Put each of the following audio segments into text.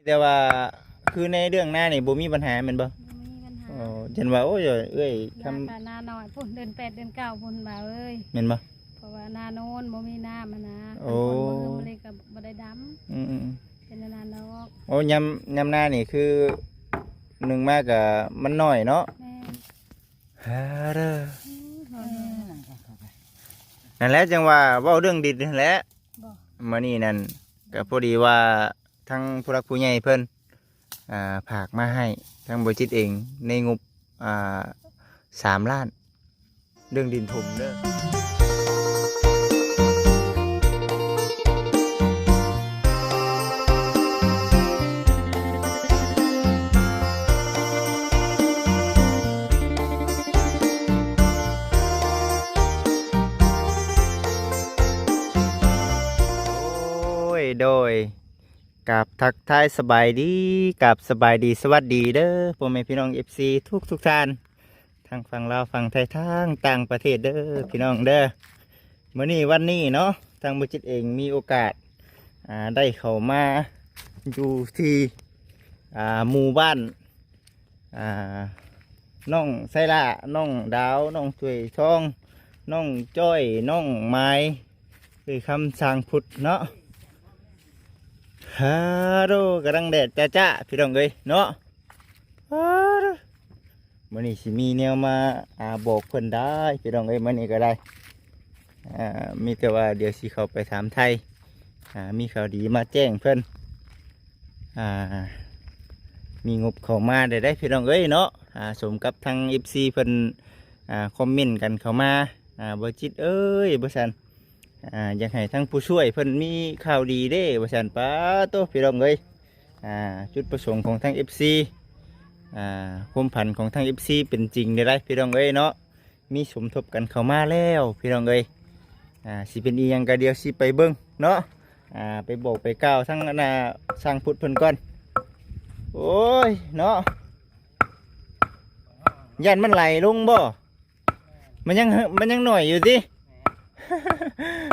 ແຕ່ວ່າຄືໃນເລື່ອງນານີ້ບໍ່ມີບັນຫາແມ່ນບໍ່? ບໍ່ມີບັນຫາ. ອໍ ເຫັນວ່າ ໂອ້ຍ ເອື້ອຍຄຳ ນາກະນານ້ອຍພຸ້ນ ເດືອນແປດເດືອນເກົ້າພຸ້ນ ບ່າວເອີຍ ແມ່ນບໍ່? ເພາະວ່ານາໂນນບໍ່ມີນ້ຳຫັ້ນນະ. ໂອ້ ຄັນຝົນບໍ່ເຮືອມາເລີຍກໍບໍ່ໄດ້ດຳ. ອືມໆ ເປັນອັນນັ້ນດອກ. ໂອ້ ຍາມ ຍາມນານີ້ຄືໜຶ່ງມາກໍມັນໜ້ອຍເນາະ. ແມ່ນ. ຮາເດີ ອືມ ນັ້ນແຫຼະ ຈັ່ງວ່າເວົ້າເລື່ອງດິນຫັ້ນແຫຼະ. ບໍ່ ມື້ນີ້ນັ້ນກໍພໍດີວ່າທາງຜູ້ຫຼັກຜູ້ໃຫຍ່ເພິ່ນ ອ່າ ຝາກມາໃຫ້ທາງບໍຈິດເອງໃນງົບ ອ່າ ສາມລ້ານ ເລື່ອງດິນຖົມເດີ. ໂອ້ຍ ໂດຍ ກາບທັກທາຍສະບາຍດີ ກາບສະບາຍດີສະຫວັດດີເດີ ພໍ່ແມ່ພີ່ນ້ອງເອັຟຊີທຸກໆທ່ານ ທັງຝັ່ງລາວ ຝັ່ງໄທ ທັງຕ່າງປະເທດເດີ ພີ່ນ້ອງເດີ. ມື້ນີ້ວັນນີ້ເນາະ ທາງບໍຈິດເອງມີໂອກາດ ອ່າ ໄດ້ເຂົ້າມາຢູ່ທີ່ ອ່າ ໝູ່ບ້ານ ອ່າ ນ້ອງໄຊລາ ນ້ອງດາວ ນ້ອງຖ້ວຍທອງ ນ້ອງຈ້ອຍ ນ້ອງໝາຍ ເອີຍຄຳ ຊ່າງພຸດເນາະ. ຮາໂດ ກຳລັງແດດຈ້າໆ ພີ່ນ້ອງເອີຍເນາະ. ຮາໂດ ມື້ນີ້ຊິມີແນວມາ ອ່າ ບອກເພິ່ນໄດ້ ພີ່ນ້ອງເອີຍ ມື້ນີ້ກໍໄດ້ ອ່າ ມີແຕ່ວ່າດຽວຊິເຂົ້າໄປຖາມໄຖ່ ອ່າ ມີຂ່າວດີມາແຈ້ງເພິ່ນ ອ່າ ມີງົບເຂົ້າມາໄດ້ ໄດ້ ພີ່ນ້ອງເອີຍເນາະ. ອ່າ ສົມກັບທາງເອັຟຊີເພິ່ນ ອ່າ ຄອມເມັນກັນເຂົ້າມາ ອ່າ ບໍ່ຈິດເອີຍ ວ່າຊັ້ນ ອ່າ ຢາກໃຫ້ທາງຜູ້ຊ່ວຍເພິ່ນມີຂ່າວດີເດ້ ວ່າຊັ້ນ. ປາໂຕ ພີ່ນ້ອງເອີຍ ອ່າ ຈຸດປະສົງຂອງທາງເອັຟຊີ ອ່າ ຄວາມຝັນຂອງທາງເອັຟຊີເປັນຈິງໄດ້ ພີ່ນ້ອງເອີຍເນາະ. ມີສົມທົບກັນເຂົ້າມາແລ້ວ ພີ່ນ້ອງເອີຍ ອ່າ ຊິເປັນອີ່ຫຍັງກໍດຽວຊິໄປເບິ່ງເນາະ. ອ່າ ໄປບອກໄປກ່າວທາງອັນນ່າ ຊ່າງພຸດເພິ່ນກ່ອນ. ໂອ້ຍເນາະ ຢ້ານມັນໄຫຼລົງບໍ່? ມັນຍັງ ມັນຍັງໜ້ອຍຢູ່ຕິ?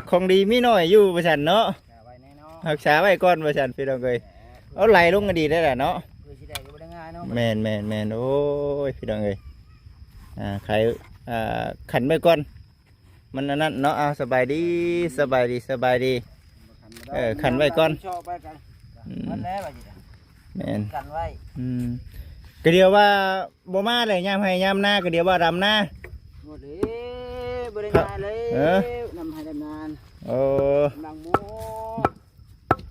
ຂອງດີມີໜ້ອຍຢູ່ ວ່າຊັ້ນເນາະ. ຮັກສາໄວ້ກ່ອນ ວ່າຊັ້ນ ພີ່ນ້ອງເອີຍ. ເອົາ ໄຫຼລົງກໍດີແລ້ວລະເນາະ. ແມ່ນໆໆ ໂອ້ຍ ພີ່ນ້ອງເອີຍ ອ່າ ໄຂ ອ່າ ຂັນໄວ້ກ່ອນ ມັນອັນນັ້ນເນາະ. ເອົາ ສະບາຍດີ ສະບາຍດີ ສະບາຍດີ. ເອີ ຂັນໄວ້ກ່ອນ ອືມ ແມ່ນ ກັນໄວ້ ອືມ ກະດຽວວ່າບໍ່ມາແຫຼະ ຍາມໄຮ່ຍາມນາ ກະດຽວວ່າດຳນາ ບໍ່ໄດ້ ບໍ່ໄດ້ມາເລີຍ ເອີ ດຳໄຮ່ດຳນາ. ໂອ້ ກຳລັງໂມ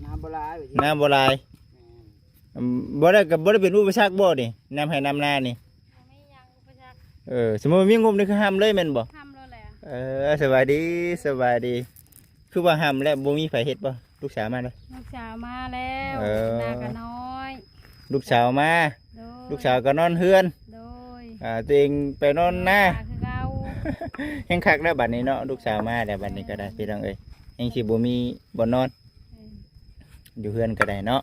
ນ້ຳບໍ່ຫຼາຍ ນ້ຳບໍ່ຫຼາຍ ແມ່ນ ອືມ ບໍ່ໄດ້ ກໍບໍ່ໄດ້ເປັນອຸປະສັກບໍ່ນີ້ ນ້ຳໄຮ່ນ້ຳນານີ້? ບໍ່ມີຫຍັງອຸປະສັກ. ເອີ ສົມມຸດມີງົບນີ້ຄືຫ້າມເລີຍແມ່ນບໍ່? ຫ້າມໂລດແຫຼະ. ເອີ ສະບາຍດີ ສະບາຍດີ. ຄືວ່າຫ້າມແລ້ວ ບໍ່ມີໃຜເຮັດບໍ່? ລູກສາວມາແລ້ວ ລູກສາວມາແລ້ວ. ເອີ ນາກໍນ້ອຍ ລູກສາວມາ ໂດຍ ລູກສາວກໍນອນເຮືອນ ໂດຍ ອ່າ ຕົວເອງໄປນອນນາ ຄືເກົ່າ ແຮງຄັກແລ້ວບັດນີ້ເນາະ. ລູກສາວມາແລ້ວບັດນີ້ກໍໄດ້ ພີ່ນ້ອງເອີຍ ແຮງຊິບໍ່ມີບ່ອນນອນ ເອີ ຢູ່ເຮືອນກໍໄດ້ເນາະ.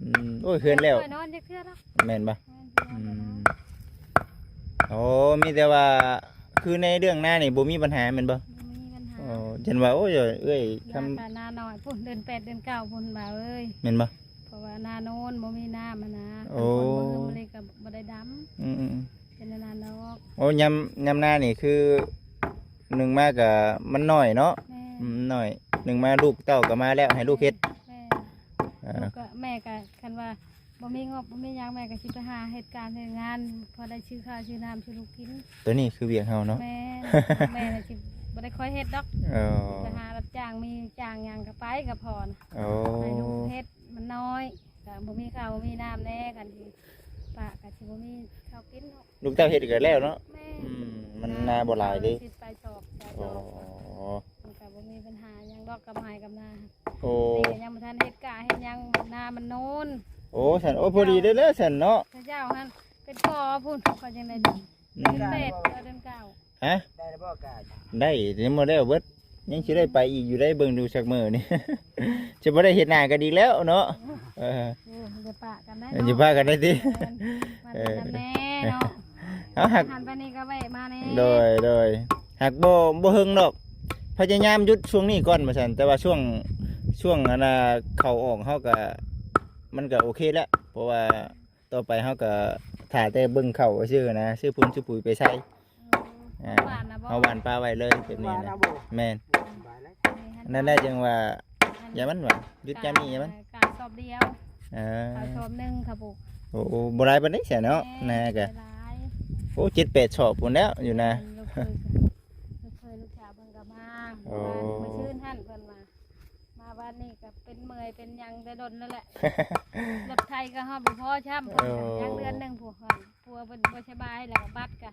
ອືມ ໂອ້ຍ ເຮືອນແລ້ວ ບໍ່ຄ່ອຍນອນຈັກເທື່ອດອກ ແມ່ນບໍ່? ແມ່ນ ອືມ ໂອ້ ມີແຕ່ວ່າ ຄືໃນເລື່ອງນານີ້ບໍ່ມີບັນຫາແມ່ນບໍ່? ບໍ່ມີບັນຫາ. ໂອ້ ເຫັນວ່າ ໂອ້ຍ ເອື້ອຍຄຳ ນາກະນານ້ອຍພຸ້ນ ເດືອນແປດເດືອນເກົ້າພຸ້ນ ບ່າວເອີຍ ແມ່ນບໍ່? ເພາະວ່ານາໂນນບໍ່ມີນ້ຳຫັ້ນນະ ໂອ້ ຄັນຝົນບໍ່ເຮືອມາເລີຍກໍບໍ່ໄດ້ດຳ. ອືມໆ ເປັນອັນນັ້ນດອກ. ໂອ້ ຍາມ ຍາມນານີ້ຄືໜຶ່ງມາກໍມັນໜ້ອຍເນາະ. ແມ່ນ ອືມ ໜ້ອຍ ໜຶ່ງມາລູກເຕົ້າກໍມາແລ້ວ ໃຫ້ລູກເຮັດ. ແມ່ນ ອ່າ ລູກກໍ ແມ່ກໍ ຄັນວ່າບໍ່ມີງົບບໍ່ມີຫຍັງ ແມ່ກໍຊິໄປຫາເຮັດການເຮັດງານ ພໍໄດ້ຊື້ເຂົ້າຊື້ນ້ຳສູ່ລູກກິນ. ໂຕນີ້ຄືວຽກເຮົາເນາະ. ແມ່ນ ແມ່ນະຊິບໍ່ໄດ້ຄ່ອຍເຮັດດອກ. ເອີ ໄປຫາຮັບຈ້າງ ມີຈ້າງຫຍັງກໍໄປກັບພໍ່ນະ. ໂອ້ ໃຫ້ລູກເຮັດ ມັນນ້ອຍ ກໍບໍ່ມີເຂົ້າບໍ່ມີນ້ຳແດ່ ຄັນຊິປະກໍຊິບໍ່ມີເຂົ້າກິນເນາະ. ລູກເຕົ້າເຮັດກໍແລ້ວເນາະ. ແມ່ນ ອືມ ມັນນາບໍ່ຫຼາຍເດ້ ສິບປາຍສອກ ປາຍສອກ. ອໍ ມັນກໍບໍ່ມີບັນຫາຫຍັງດອກກັບໄຮ່ກັບນາ. ໂອ້ ນີ້ກໍຍັງບໍ່ທັນເຮັດກະເຮັດຫຍັງ ນາມັນໂນນ. ໂອ້ ຊັ້ນ ໂອ້ ພໍດີເດ້ແລ້ວຊັ້ນເນາະ. ເຂົາເຈົ້າຫັ້ນເປັນພໍ່ພຸ້ນ ເຂົາຈັ່ງໄດ້ເດືອນ ອືມ ເດືອນແປດ ເດືອນເກົ້າ. ຮະ? ໄດ້ແລ້ວບໍ່ກາ? ໄດ້ ຍັງບໍ່ໄດ້ເບິດ ຍັງຊິໄດ້ໄປອີກຢູ່ໄດ໋ ເບິ່ງດູຈັກມື້ນີ້ ຊິບໍ່ໄດ້ເຫັນໜ້າກັນອີກແລ້ວເນາະ. ເອີ ເອີ ຢ່າປະກັນໄດ໋ ເອີ ຢ່າປະກັນໄດ໋ຕິ. ເອີ ມາເປັນນຳແນ່ເນາະ. ເອົາ ຫາກ ຫັນໄປນີ້ກໍແວະມາແນ່. ໂດຍ ໂດຍ ຫາກບໍ່ ບໍ່ເຖິງດອກ ພະຍາຍາມຢຸດຊ່ວງນີ້ກ່ອນວ່າຊັ້ນ ແຕ່ວ່າຊ່ວງ ຊ່ວງອັນນ່າ ເຂົ້າອອກເຮົາກໍ ມັນກໍໂອເຄແລ້ວ ເພາະວ່າຕໍ່ໄປເຮົາກໍຖ້າແຕ່ເບິ່ງເຂົ້າຊື່ນະ ຊື້ຝຸ່ນຊື້ປຸຍໄປໃສ່ ເອີ ອ່າ ເຮົາຫວ່ານນະບໍ່? ເຮົາຫວ່ານປະໄວ້ເລີຍແບບນີ້ນະ ຫວ່ານນະບໍ່? ແມ່ນ ສະບາຍແລ້ວ ນັ້ນແຫຼະ ຈັ່ງວ່າ ອັນ ຢ່າມັນວ່າ ຢຸດຢາມນີ້ຢ່າມັນ ກາສອບດຽວ ເອີ ກາສອບໜຶ່ງ ຂ້າປູກ ໂອ້ ບໍ່ຫຼາຍປານໃດຊະເນາະ ແມ່ນ ນາກໍ ບໍ່ຫຼາຍ ໂອ້ ເຈັດແປດສອບພຸ້ນແລ້ວຢູ່ນາ ແມ່ນ ລູກເຂີຍ ລູກເຂີຍລູກສາວເພິ່ນກໍມາ ໂອ້ ມື້ວານມື້ຊືນຫັ້ນເພິ່ນວ່າ ມາວານນີ້ກໍເປັນເມື່ອຍເປັນຫຍັງແຕ່ດົນນັ້ນແຫຼະ ລົດໄຖກໍຮອດບໍ່ພໍຊ້ຳ ເພິ່ນກໍ ໂອ້ ຍັງເດືອນໜຶ່ງພຸ້ນ ຜົວເພິ່ນບໍ່ສະບາຍ ແລ້ວກໍບັດກໍ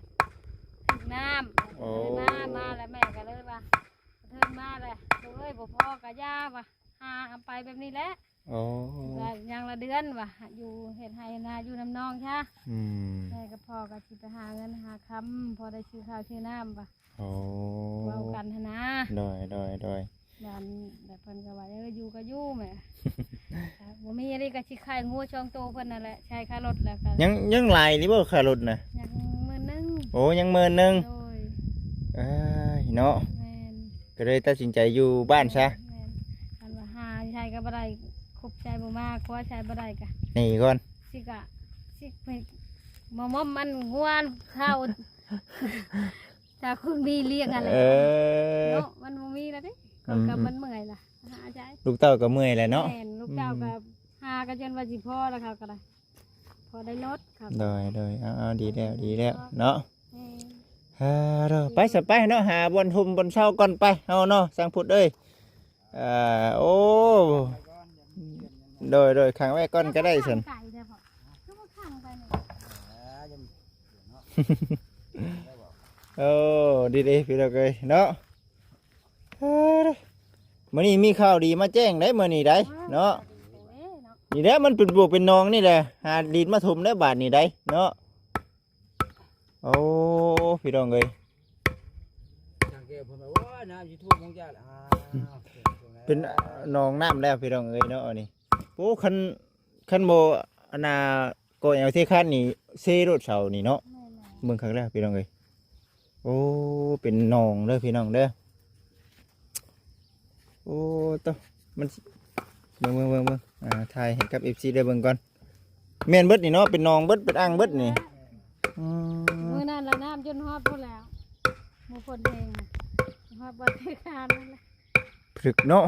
ຖືກນ້ຳ ໂອ້ ກໍເລີຍມາ ມາແລ້ວແມ່ກໍເລີຍວ່າ ເທີນມາແຫຼະ ລູກເອີຍ ບໍ່ພໍກໍຢ່າວ່າ ຫາເອົາໄປແບບນີ້ແຫຼະ ໂອ້ ວ່າຍັງລະເດືອນວ່າ ຢູ່ເຮັດໄຮ່ນາຢູ່ນຳນ້ອງຊະ ອືມ ແມ່ກັບພໍ່ກໍຊິໄປຫາເງິນຫາຄຳ ພໍໄດ້ຊື້ເຂົ້າຊື້ນ້ຳວ່າ ໂອ້ ເວົ້າກັນຫັ້ນນະ ໂດຍ ໂດຍ ໂດຍ ຢ້ານແບບເພິ່ນກໍວ່າ ເອີ ຢູ່ກໍຢູ່ແໝ່ ບໍ່ມີອີ່ຫຼີກໍຊິຂາຍງົວສອງໂຕເພິ່ນນັ້ນແຫຼະ ໃຊ້ຄ່າລົດແລ້ວກໍ ຍັງ ຍັງຫຼາຍຢູ່ບໍ່ຄ່າລົດນະ? ຍັງໝື່ນໜຶ່ງ ໂອ້ ຍັງໝື່ນໜຶ່ງ ໂດຍ ເອີຍ ເນາະ ແມ່ນ ກໍເລີຍຕັດສິນໃຈຢູ່ບ້ານຊະ ແມ່ນ ຄັນວ່າຫາໃຊ້ກໍບໍ່ໄດ້ ຄົບໃຊ້ບໍ່ມາ ຄົວໃຊ້ບໍ່ໄດ້ກໍ ໜີກ່ອນ ຊິກະ ຊິໄປມອມໆ ມັນງົວເຂົ້າ ຖ້າຄົນມີລ້ຽງຫັ້ນແຫຼະ ເອີ ເນາະ ມັນບໍ່ມີແລ້ວເດ້ ອືມ ກໍມັນເມື່ອຍລະ ຫາໃຊ້ ລູກເຕົ້າກໍເມື່ອຍແຫຼະເນາະ ແມ່ນ ລູກເຕົ້າກໍ ອືມ ຫາກໍຈົນວ່າຊິພໍແລ້ວ ເຂົາກໍໄດ້ ພໍໄດ້ລົດ ເຂົາ ໂດຍ ໂດຍ ເອົາ ເອົາ ດີແລ້ວ ດີແລ້ວເນາະ ແມ່ນ ເອີ ໄປຊະໄປເນາະ ຫາບ່ອນຮົ່ມບ່ອນເຊົາກ່ອນໄປ ເຮົາເນາະ ຊ່າງພຸດເອີຍ ເອີ ໂອ້ ໂດຍ ໂດຍ ຂັງໄວ້ກ່ອນກໍໄດ້ຊັ້ນ ໄກແທ້ພໍ່ ຄືບໍ່ຂັງໄປນີ້ ໂອ້ ດີເດ້ພີ່ນ້ອງເອີຍເນາະ ເອີ ມື້ນີ້ມີຂ່າວດີມາແຈ້ງໄດ໋ ມື້ນີ້ໄດ໋ເນາະ ໂອ້ຍເນາະ ນີ້ແຫຼະ ມັນເປັນບວກເປັນໜອງນີ້ແຫຼະ ຫາດິນມາຖົມໄດ້ບາດນີ້ໄດ໋ເນາະ ໂອ້ ພີ່ນ້ອງເອີຍ ຊ່າງແກ້ວເພິ່ນວ່າ ໂອ້ຍ ນ້ຳຊິຖ້ວມຂອງເຈົ້າ ອ້າວ ເປັນໜອງນ້ຳແລ້ວພີ່ນ້ອງເອີຍເນາະ ອັນນີ້ ໂອ້ ຄັນ ຄັນບໍ່ ອັນນ່າ ກໍແອວເທຄານນີ້ເຊໂລດເສົານີ້ເນາະ ແມ່ນແຫຼະ ເບິ່ງຄັກແລ້ວພີ່ນ້ອງເອີຍ ໂອ້ ເປັນໜອງເດີພີ່ນ້ອງເດີ ໂອ້ ໂຕ ມັນ ເບິ່ງ ເບິ່ງ ເບິ່ງ ເບິ່ງ ອ່າ ຖ່າຍໃຫ້ກັບເອັຟຊີໄດ້ເບິ່ງກ່ອນ ແມ່ນເບິດນີ້ເນາະ ເປັນໜອງເບິດ ເປັນອ່າງເບິດນີ້ ອືມ ມື້ນັ້ນລະນ້ຳຈົນຮອດພຸ້ນແລ້ວ ມື້ຝົນແຮງ ຮອດບ່ອນເທຄານນັ້ນແຫຼະ ຜຶກເນາະ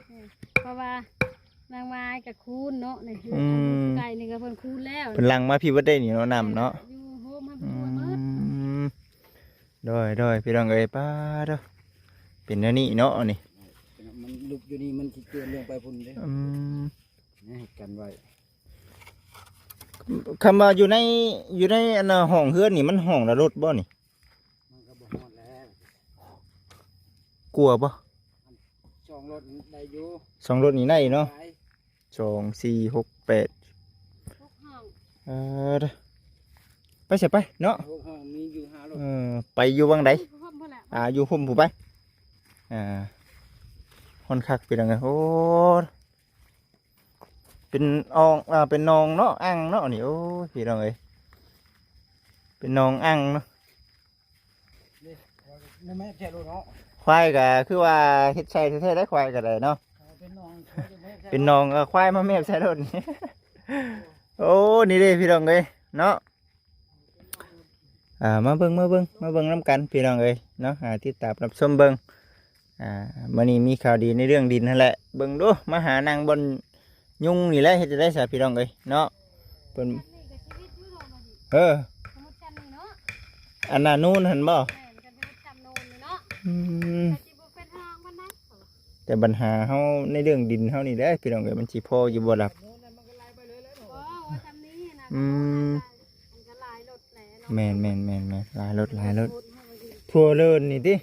ເອີ ເພາະວ່ານາງມາຍກໍຄູນເນາະ ໃນເຮືອນ ອືມ ໄກ່ນີ້ກໍເພິ່ນຄູນແລ້ວ ເພິ່ນຫຼັ່ງມາພີ້ເບິດເດ້ນີ້ເນາະ ນ້ຳເນາະ ຢູ່ໂຮມໃຫ້ເພິ່ນ ອືມ ເບິດ ໂດຍ ໂດຍ ພີ່ນ້ອງເອີຍ ປ້າດໂທ້ ເປັນແນວນີ້ເນາະ ອັນນີ້ ມັນຫຼຸບຢູ່ນີ້ ມັນຊິເຈື່ອນລົງໄປພຸ້ນເດ້ ອືມ ໃຫ້ກັນໄວ້ ຄຳວ່າຢູ່ໃນ ຢູ່ໃນ ອັນນ່າ ຫ້ອງເຮືອນນີ້ ມັນຫ້ອງລະລົດບໍ່ນີ້? ມັນກໍບໍ່ຮອດແລ້ວ ກວ່າບໍ່? ສອງລົດໄດ້ຢູ່ ສອງລົດນີ້ໄດ້ເນາະ ໄດ້ ສອງ ສີ່ ຫົກ ແປດ ຫົກຫ້ອງ ເອີ ໄປຊະໄປເນາະ ຫົກຫ້ອງມີຢູ່ຫ້າລົດ ເອີ ໄປຢູ່ວັງໃດ? ຢູ່ພຸ້ນພຸ້ນແຫຼະ ອ່າ ຢູ່ພຸ້ນພຸ້ນໄປ ອ່າ ຮ້ອນຄັກພີ່ນ້ອງເອີຍ ໂອ້ ເປັນອ່ອງ ອ່າ ເປັນໜອງເນາະ ອ່າງເນາະນີ້ ໂອ້ຍ ພີ່ນ້ອງເອີຍ ເປັນໜອງອ່າງເນາະ ນີ້ ນີ້ແມ່ນແທ້ໂລດເນາະ ຄວາຍກໍຄືວ່າເຮັດໃສ່ແທ້ໆ ໄດ໋ ຄວາຍກໍໄດ້ເນາະ ເອີ ເປັນໜອງ ເປັນໜອງ ເອີ ຄວາຍມາແມບໃສ່ໂລດນີ້ ໂອ້ ນີ້ເດ້ພີ່ນ້ອງເອີຍເນາະ ອ່າ ມາເບິ່ງ ມາເບິ່ງ ມາເບິ່ງນຳກັນພີ່ນ້ອງເອີຍເນາະ ອ່າ ຕິດຕາມຮັບຊົມເບິ່ງ ອ່າ ມື້ນີ້ມີຂ່າວດີໃນເລື່ອງດິນຫັ້ນແຫຼະ ເບິ່ງດູ ມາຫານັ່ງບ່ອນຍຸງນີ້ແຫຼະ ເຮັດຈັ່ງໃດຊະພີ່ນ້ອງເອີຍເນາະ ເພິ່ນ ເອີ ອັນນ່ານູນຫັ້ນບໍ່? ອືມ ແຕ່ບັນຫາເຮົາໃນເລື່ອງດິນເຮົານີ້ແຫຼະພີ່ນ້ອງເອີຍ ມັນຊິພໍຢູ່ບໍ່ລະ? ອືມ ແມ່ນໆໆໆ ຫຼາຍລົດ ຫຼາຍລົດ ທົ່ວເລີນນີ້ຕິ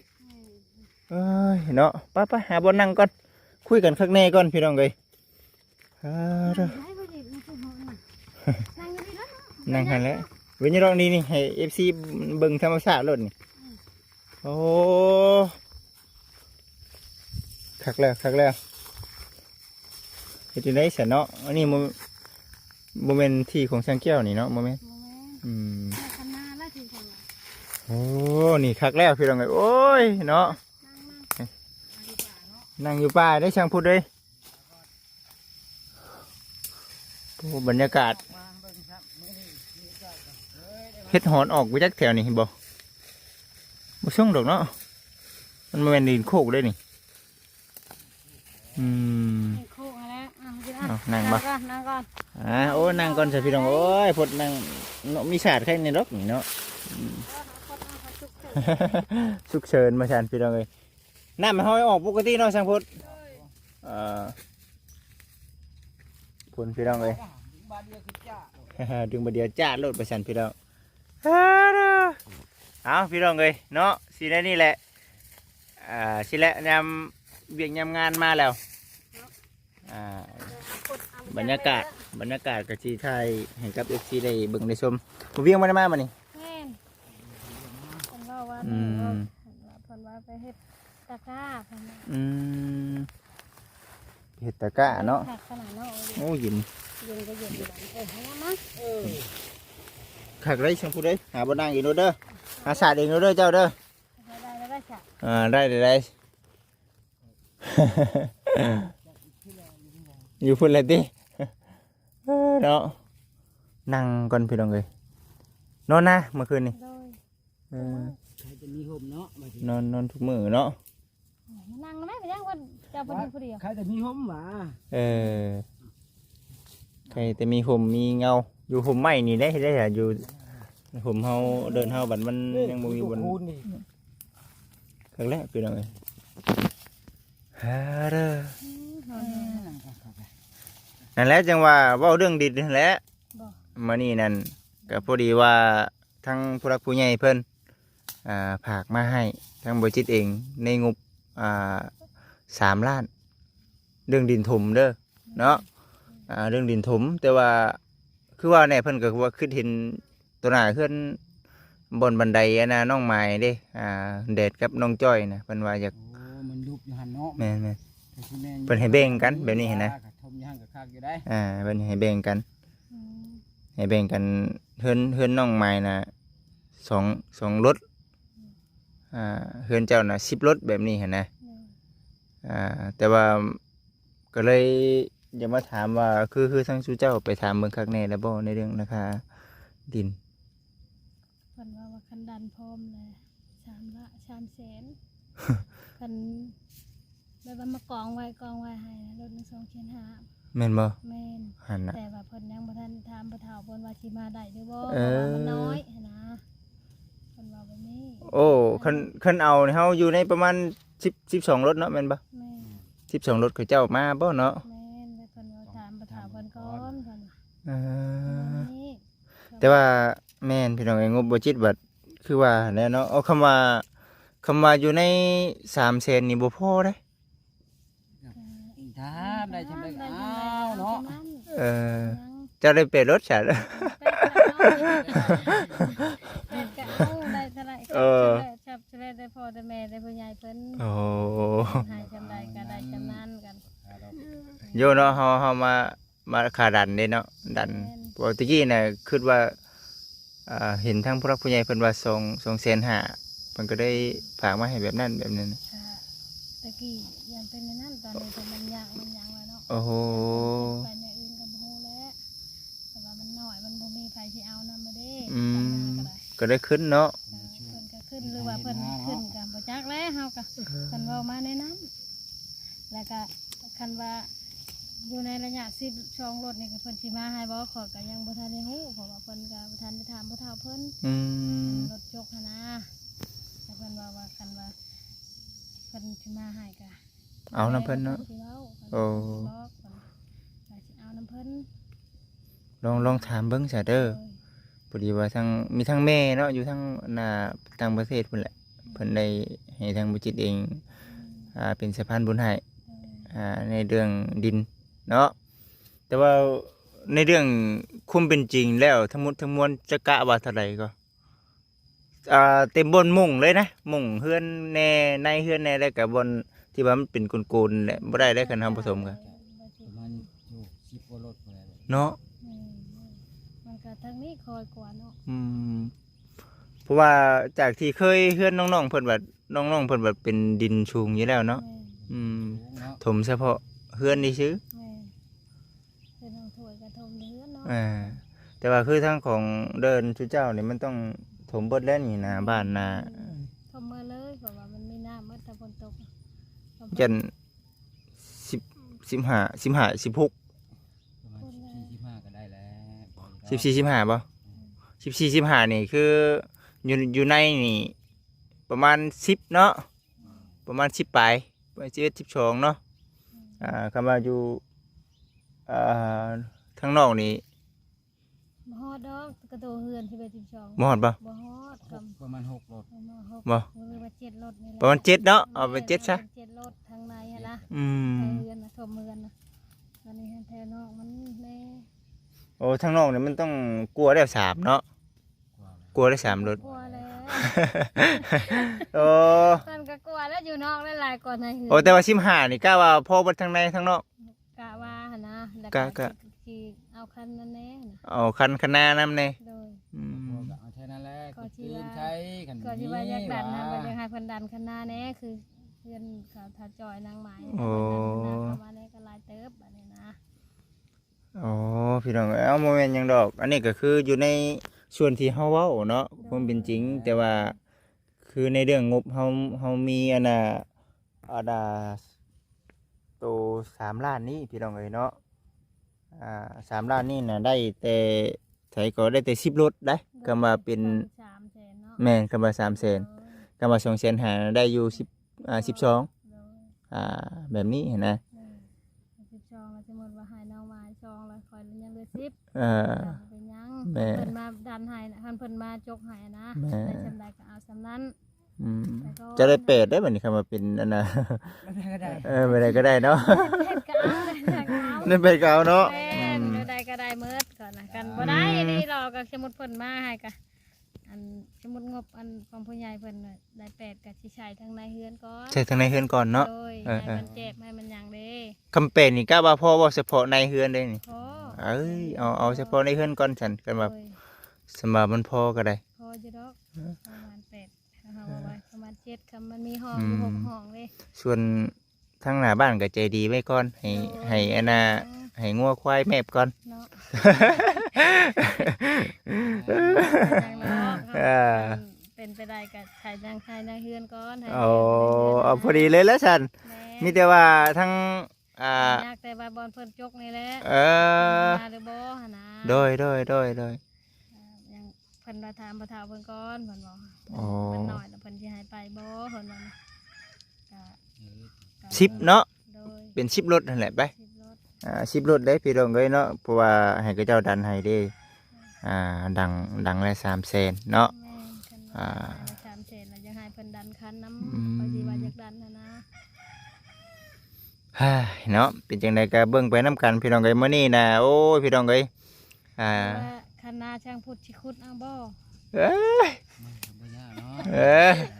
ເອີຍເນາະ ໄປໆ ຫາບ່ອນນັ່ງກ່ອນ ຄຸຍກັນຄັກແນ່ກ່ອນພີ່ນ້ອງເອີຍ ເອີ ນັ່ງຫັ້ນແຫຼະ ເວັນນີ້ລອງນີ້ ນີ້ໃຫ້ເອັຟຊີເບິ່ງທຳມະຊາດໂລດນີ້ ໂອ້ ຄັກແລ້ວ ຄັກແລ້ວ ເຮັດຈັ່ງໃດຊະເນາະ ອັນນີ້ບໍ່ ບໍ່ແມ່ນທີ່ຂອງຊ່າງແກ້ວນີ້ເນາະ ບໍ່ແມ່ນ ບໍ່ແມ່ນ ອືມ ໂອ້ ນີ້ຄັກແລ້ວພີ່ນ້ອງເອີຍ ໂອ້ຍເນາະ ນັ່ງຢູ່ປ່າໄດ້ຊ່າງພຸດເອີຍ ໂອ້ ໂອ້ ບັນຍາກາດ ເຫັດຫອນອອກບໍ່ຈັກແຖວນີ້ ເຫັນບໍ່? ບໍ່ຊົງດອກເນາະ ມັນບໍ່ແມ່ນດິນໂຄກເດ້ນີ້. ອືມ ໂຄກຫັ້ນແຫຼະ. ເອົາ ນັ່ງບໍ່? ນັ່ງກ່ອນ ນັ່ງກ່ອນ. ອ່າ ໂອ້ ນັ່ງກ່ອນຊະພີ່ນ້ອງ. ໂອ້ຍ ພົດນັ່ງເນາະ ມີສາດໄຄນີ້ດອກນີ້ເນາະ. ອືມ ສຸກເສີນວ່າຊັ້ນພີ່ນ້ອງເອີຍ. ນ້ຳໃຫ້ເຮົາອອກປົກກະຕິເນາະ ຊ່າງພົດ. ເອີ ພຸ້ນພີ່ນ້ອງເອີຍ ດຶງບາດດຽວຈາດໂລດວ່າຊັ້ນພີ່ນ້ອງ. ເອົາ ພີ່ນ້ອງເອີຍເນາະ ຊິແນວນີ້ແຫຼະ. ອ່າ ຊິແລະ ຍາມວຽກຍາມງານມາແລ້ວ. ອ່າ ບັນຍາກາດ ບັນຍາກາດກໍຊິຖ່າຍໃຫ້ກັບເອັຟຊີໄດ້ເບິ່ງໄດ້ຊົມ. ບໍ່ວຽງບໍ່ໄດ້ມາມື້ນີ້? ແມ່ນ ເພິ່ນເວົ້າວ່າ ອືມ ເພິ່ນວ່າ ເພິ່ນວ່າໄປເຮັດຕະກ້າເພິ່ນວ່າ. ອືມ ເຮັດຕະກ້າເນາະ. ຄັກຂະໜາດເນາະ. ໂອ້ ເຢັນ ເຢັນກໍເຢັນຢູ່. ເອີ ເອົາມາ ເອີ ຄັກເລີຍ ຊ່າງພູດເອີຍ. ຫາບ່ອນນັ່ງເອງໂລດເດີ ຫາສາດເອງໂລດເດີເຈົ້າເດີ. ໄດ້ ໄດ້ ໄດ້ ອ່າ ໄດ້ ໄດ້ ໄດ້. ຢູ່ພຸ້ນແຫຼະຕິ ເອີ ເນາະ. ນັ່ງກ່ອນພີ່ນ້ອງເອີຍ ນອນນະມື້ຄືນນີ້. ໂດຍ ເອີ ໃຜຈະມີຮົ່ມເນາະ ນອນ ນອນທຸກມື້ເນາະ. ມານັ່ງນຳແມ່ ໄປຍັງເພິ່ນ ເຈົ້າເພິ່ນຢູ່ຜູ້ດຽວ ໃຜຈະມີຮົ່ມຫວາ. ເອີ ໃຜຈະມີຮົ່ມມີເງົາ ຢູ່ຮົ່ມໄມ້ນີ້ໄດ້ ໄດ້ ຢູ່ຮົ່ມເຮົາ ເດີ່ນເຮົາ ບັດມັນຍັງບໍ່ມີບ່ອນ. ຄັກແລ້ວພີ່ນ້ອງເອີຍ ຮາເດີ. ອືມ ນັ້ນແຫຼະ ຈັ່ງວ່າເວົ້າເລື່ອງດິນຫັ້ນແຫຼະ. ບໍ່ ມື້ນີ້ນັ້ນກໍພໍດີວ່າທາງຜູ້ຫຼັກຜູ້ໃຫຍ່ເພິ່ນ ອ່າ ຝາກມາໃຫ້ທາງບໍລິສັດເອງໃນງົບ ອ່າ ສາມລ້ານ ເລື່ອງດິນຖົມເດີເນາະ. ອ່າ ເລື່ອງດິນຖົມ ແຕ່ວ່າຄືວ່າແນ່ ເພິ່ນກໍຄືວ່າຄິດເຫັນຕໍ່ໜ້າເຮືອນ ບ່ອນບັນໄດອັນນ່າ ນ້ອງໝາຍເດ້ ອ່າ ແດດກັບນ້ອງຈ້ອຍນະ ເພິ່ນວ່າຢາກ. ໂອ້ ມັນຍຸບຢູ່ຫັ້ນເນາະ. ແມ່ນໆ ເພິ່ນໃຫ້ແບ່ງກັນແບບນີ້ຫັ້ນນະ ຖົມຢູ່ຫັ້ນກໍຄັກຢູ່ໄດ໋. ອ່າ ເພິ່ນໃຫ້ແບ່ງກັນ. ອືມ ໃຫ້ແບ່ງກັນ ເຮືອນ ເຮືອນນ້ອງໝາຍນະ ສອງ ສອງລົດ ອ່າ ເຮືອນເຈົ້ານະ ສິບລົດ ແບບນີ້ຫັ້ນນະ. ໂດຍ ອ່າ ແຕ່ວ່າກໍເລີຍຢາກມາຖາມວ່າ ຄື ຄືທາງສູ່ເຈົ້າໄປຖາມເບິ່ງຄັກແນ່ແລ້ວບໍ່ ໃນເລື່ອງລາຄາດິນ? ເພິ່ນວ່າ ວ່າຄັນດັນພ້ອມແລ້ວ ສາມລະ ສາມແສນ ຄັນແບບວ່າມາກອງໄວ້ ກອງໄວ້ໃຫ້ລົດໜຶ່ງ ສອງແສນຫ້າ ແມ່ນບໍ່? ແມ່ນ ຫັ້ນນະ ແຕ່ວ່າເພິ່ນຍັງບໍ່ທັນຖາມພໍ່ເຖົ້າເພິ່ນວ່າຊິມາໄດ້ຫຼືບໍ່ ເອີ ເພາະວ່າມັນນ້ອຍຫັ້ນນະ ເພິ່ນເວົ້າແບບນີ້. ໂອ້ ຄັນ ຄັນເອົານີ້ ເຮົາຢູ່ໃນປະມານສິບ ສິບສອງລົດເນາະ ແມ່ນບໍ່? ແມ່ນ ສິບສອງລົດ ເຂົາເຈົ້າມາບໍ່ເນາະ? ແມ່ນ ແຕ່ເພິ່ນວ່າຖາມພໍ່ເຖົ້າເພິ່ນກ່ອນ ເອີ ແບບນີ້. ແຕ່ວ່າແມ່ນພີ່ນ້ອງເອີຍ ງົບບໍ່ຈິດບັດຄືວ່າຫັ້ນແຫຼະເນາະ. ເອົາ ຄຳວ່າ ຄຳວ່າຢູ່ໃນສາມແສນນີ້ບໍ່ພໍເດ້ ຖາມໄດ້ຊ່ຳໃດກໍເອົາເນາະ. ເອີ ເຈົ້າໄດ້ແປດລົດຊະ ແປດກໍເອົາ ແປດກໍເອົາ ໄດ້ເທົ່າໃດກໍ ເອີ ຊ່ຳໃດ ຊ່ຳໃດ ໄດ້ພໍ່ໄດ້ແມ່ໄດ້ຜູ້ໃຫຍ່ເພິ່ນ. ໂອ້ ໃຫ້ຊ່ຳໃດກໍໄດ້ຊ່ຳນັ້ນກັນ ໂຍເນາະ. ເຮົາ ເຮົາມາ ມາຄ່າດັນເດ້ເນາະ ດັນ. ແມ່ນ ເພາະວ່າແຕ່ກີ້ນະຄິດວ່າ ອ່າ ເຫັນທາງຜູ້ຫຼັກຜູ້ໃຫຍ່ເພິ່ນວ່າສອງ ສອງແສນຫ້າ ເພິ່ນກໍໄດ້ຝາກມາໃຫ້ແບບນັ້ນແບບນີ້ນະ. ກະແຕ່ກີ້ຍັງເປັນແນວນັ້ນ ຕອນນີ້ກໍມັນຍາກມັນຫຍັງແລ້ວເນາະ. ໂອ້ໂຫ ໄປແນວອື່ນກໍບໍ່ຮູ້ແຫຼະ ແຕ່ວ່າມັນນ້ອຍ ມັນບໍ່ມີໃຜຊິເອົານຳແລ້ວເດ້. ອືມ ກໍໄດ້ຂຶ້ນເນາະ ເພິ່ນກໍຂຶ້ນ ຫຼືວ່າເພິ່ນຂຶ້ນກໍບໍ່ຈັກແຫຼະ ເຮົາກໍ ເອີ ເພິ່ນເວົ້າມາແນວນັ້ນ. ແລ້ວກະຄັນວ່າຢູ່ໃນໄລຍະສິບສອງລົດນີ້ ເພິ່ນຊິມາໃຫ້ບໍ່ ຂ້ອຍກະຍັງບໍ່ທັນໄດ້ຮູ້ ເພາະວ່າເພິ່ນກະບໍ່ທັນໄດ້ຖາມຜູ້ເຖົ້າເພິ່ນ. ອືມ ລົດຈົກຫັ້ນນະ ແຕ່ເພິ່ນເວົ້າວ່າ ຄັນວ່າເພິ່ນຊິມາໃຫ້ກະ ເອົານຳເພິ່ນເນາະ. ໂອ້ ເພິ່ນຊິບອກ ເພິ່ນກະຊິເອົານຳເພິ່ນ. ລອງ ລອງຖາມເບິ່ງຊະເດີ. ໂດຍ ພໍດີວ່າທາງ ມີທາງແມ່ເນາະ ຢູ່ທາງໜ້າຕ່າງປະເທດພຸ້ນແຫຼະ ເພິ່ນໄດ້ໃຫ້ທາງບໍ່ຈິດເອງ ອືມ ອ່າ ເປັນສະພານບຸນໃຫ້ ໂດຍ ອ່າ ໃນເລື່ອງດິນເນາະ. ແຕ່ວ່າໃນເລື່ອງຄວາມເປັນຈິງແລ້ວ ທັງໝົດທັງມວນຈະກະວ່າເທົ່າໃດກໍ ອ່າ ເຕັມບ່ອນມຸງເລີຍນະ ມຸງເຮືອນແດ່ ໃນເຮືອນແດ່ ແລ້ວກະບ່ອນທີ່ວ່າມັນເປັນໂກນໆແຫຼະ ບໍ່ໄດ້ເດ້ ຄັນເຮົາບໍ່ຖົມກະ ປະມານຢູ່ສິບກວ່າລົດພຸ້ນແຫຼະເນາະ. ແມ່ນ ມັນກະທາງນີ້ຄ່ອຍກວ່າເນາະ. ອືມ ເພາະວ່າຈາກທີ່ເຄີຍເຮືອນນ້ອງໆເພິ່ນວ່າ ນ້ອງໆເພິ່ນວ່າເປັນດິນສູງຢູ່ແລ້ວເນາະ. ແມ່ນ ອືມ ສູງເນາະ ຖົມສະເພາະເຮືອນນີ້ຊື່. ແມ່ນ ເຮືອນນ້ອງຖ້ວຍກະຖົມເຮື ເອີ ແຕ່ວ່າຄືທາງຂອງເດີ່ນຊຸເຈົ້ານີ້ ມັນຕ້ອງຖົມເບິດແລ້ວນີ້ນາ ບ້ານນາ ຖົມເໝິດເລີຍ ເພາະວ່າມັນມີນ້ຳເໝິດ ຖ້າຝົນຕົກ ຈັນ ສິບ ສິບຫ້າ ສິບຫ້າ ສິບຫົກ ປະມານສິບສີ່ ສິບຫ້າກໍໄດ້ແລ້ວ ສິບສີ່ ສິບຫ້າບໍ່? ອືມ ສິບສີ່ ສິບຫ້ານີ້ຄືຢູ່ ຢູ່ໃນນີ້ປະມານສິບເນາະ ປະມານສິບປາຍ ປະມານສິບເອັດ ສິບສອງເນາະ ອືມ ອ່າ ຄຳວ່າຢູ່ ອ່າ ທາງນອກນີ້ ບໍ່ຮອດດອກ ກະໂຕເຮືອນ ສິບເອັດ ສິບສອງ ບໍ່ຮອດບໍ່? ບໍ່ຮອດ ປະມານຫົກລົດ ປະມານຫົກ ບໍ່ ຫຼືວ່າເຈັດລົດນີ້ແຫຼະ ປະມານເຈັດເນາະ ເອົາເປັນເຈັດຊະ ເຈັດລົດທາງໃນຫັ້ນນະ ອືມ ໃນເຮືອນນະ ຖ້ວມເຮືອນນະ ອັນນີ້ແຖວນອກມັນແດ່ ໂອ້ ທາງນອກນີ້ມັນຕ້ອງກວ່າແລ້ວສາມເນາະ ກວ່າແລ້ວສາມລົດ ກວ່າແລ້ວ ໂອ້ ມັນກໍກວ່າແລ້ວ ຢູ່ນອກຫຼາຍກວ່າໃນເຮືອນ ໂອ້ ແຕ່ວ່າສິບຫ້ານີ້ກະວ່າພໍເບິດທາງໃນທາງນອກ ກະວ່າຫັ້ນນະ ແລ້ວກະ ກະ ກະ ຊິ ຊິເອົາຄັນນັ້ນແດ່ນະ ເອົາຄັນ ຄັນນານຳແດ່ ໂດຍ ອືມ ກໍເອົາເທົ່ານັ້ນແຫຼະ ກໍຊິວ່າ ກໍຊິວ່າຢາກດັນນະ ວ່າຢາກໃຫ້ເພິ່ນດັນຄັນນາແດ່ ຄືເຮືອນເຂົາຖ້າຈອຍນາງໝາຍ ໂອ້ ເພິ່ນດັນຄັນນາເຂົ້າມາແດ່ກໍຫຼາຍເຕີບ ບາດນີ້ນະ ອໍ ພີ່ນ້ອງເອີຍ ເອົາ ບໍ່ແມ່ນຫຍັງດອກ ອັນນີ້ກໍຄືຢູ່ໃນສ່ວນທີ່ເຮົາເວົ້າເນາະ ໂດຍ ຄວາມເປັນຈິງ ແຕ່ວ່າຄືໃນເລື່ອງງົບເຮົາ ເຮົາມີອັນນ່າ ອັນນ່າ ໂຕສາມລ້ານນີ້ ພີ່ນ້ອງເອີຍເນາະ ອ່າ ສາມລ້ານນີ້ນະ ໄດ້ແຕ່ ໃສກໍໄດ້ແຕ່ສິບລົດໄດ໋ ໂດຍ ຄຳວ່າເປັນ ສາມແສນເນາະ ແມ່ນ ຄຳວ່າສາມແສນ ໂດຍ ຄຳວ່າສອງແສນຫ້າໄດ້ຢູ່ສິບ ອ່າ ສິບສອງ ໂດຍ ອ່າ ແບບນີ້ຫັ້ນນະ ໂດຍ ສິບສອງ ແລ້ວສົມມຸດວ່າໃຫ້ນ້ອງມາສອງ ແລ້ວຂ້ອຍຍັງເຫຼືອສິບ ເອີ ກໍບໍ່ເປັນຫຍັງ ແມ່ນ ເພິ່ນມາດັນໃຫ້ນະ ຄັນເພິ່ນມາຈົກໃຫ້ນະ ແມ່ນ ໄດ້ສ່ຳໃດກໍເອົາສ່ຳນັ້ນ ອືມ ແຕ່ກໍ ຈະໄດ້ແປດໄດ໋ ບັດນີ້ ຄຳວ່າເປັນອັນນ່າ ແບບໃດກໍໄດ້ ເອີ ແບບໃດກໍໄດ້ເນາະ ແປດກໍເອົາ ແບບໃດກໍເອົາເນາະ ແມ່ນ ອືມ ແບບໃດກໍໄດ້ໝົດ ກໍນະ ຄັນ ອືມ ບໍ່ໄດ້ນີ້ ລາວກໍສົມມຸດເພິ່ນມາໃຫ້ກະ ອັນ ສົມມຸດງົບອັນຂອງຜູ້ໃຫຍ່ເພິ່ນນະ ໄດ້ແປດກໍຊິໃຊ້ທາງໃນເຮືອນກ່ອນ ໃຊ້ທາງໃນເຮືອນກ່ອນເນາະ ໂດຍ ເອີ ໃຫ້ມັນແຈບ ໃຫ້ມັນຫຍັງເດ້ ຄຳແປດນີ້ກະວ່າພໍບໍ່ ສະເພາະໃນເຮືອນເດ້ນີ້ ພໍ ເອີຍ ເອົາ ເອົາສະເພາະໃນເຮືອນກ່ອນຊັ້ນ ຄັນວ່າ ໂດຍ ສຳວ່າມັນພໍກໍໄດ້ ພໍຢູ່ດອກ ເອີ ປະມານແປດ ເຮົາວ່າໄວ້ປະມານເຈັດ ຄຳມັນມີຫ້ອງຢູ່ ອືມ ຫົກຫ້ອງເດ້ ສ່ວນທາງໜ້າບ້ານກໍໃຈດີໄວ້ກ່ອນ ໃຫ້ ໂດຍ ໃຫ້ອັນນ່າ ໃຫ້ງົວຄວາຍແມບກ່ອນເນາະ ເອີ ເປັນໄປໄດ້ກໍໃຫ້ນາງ ໃຫ້ນາງເຮືອນກ່ອນ ໃຫ້ ໂອ້ ເຮືອນ ເອົາພໍດີເລີຍລະຊັ້ນ ແມ່ນ ມີແຕ່ວ່າທາງ ອ່າ ຍາກແຕ່ວ່າບ່ອນເພິ່ນຈົກນີ້ແຫຼະ ເອີ ມາຫຼືບໍ່ຫັ້ນນະ ໂດຍ ໂດຍ ໂດຍ ໂດຍ ອ່າ ຍັງ ເພິ່ນວ່າຖາມພໍ່ເຖົ້າເພິ່ນກ່ອນ ເພິ່ນວ່າ ໂອ້ ເພິ່ນນ້ອຍແລ້ວເພິ່ນຊິໃຫ້ໄປບໍ່ ເພິ່ນວ່າ ກໍ ເອີ ກໍ ສິບເນາະ ໂດຍ ເປັນສິບລົດຫັ້ນແຫຼະໄປ ສິບລົດ ອ່າ ສິບລົດເດ້ພີ່ນ້ອງເອີຍເນາະ ເພາະວ່າໃຫ້ເຂົາເຈົ້າດັນໃຫ້ເດ້ ອ່າ ດັງ ດັງລະສາມແສນເນາະ ແມ່ນ ຄັນວ່າ ອ່າ ໃຫ້ລະສາມແສນ ແລ້ວຢາກໃຫ້ເພິ່ນດັນຄັນນຳ ອືມ ຂ້ອຍຊິວ່າຢາກດັນຫັ້ນນະ ເນາະ ເປັນຈັ່ງໃດກໍເບິ່ງໄປນຳກັນພີ່ນ້ອງເອີຍ ມື້ນີ້ນະ ໂອ້ຍ ພີ່ນ້ອງເອີຍ ອ່າ ແຕ່ວ່າຄັນນາຊ່າງພຸດຊິຂຸດເອົາບໍ່? ເອີຍ ມັນກໍບໍ່ຍາກເນາະ ເອີ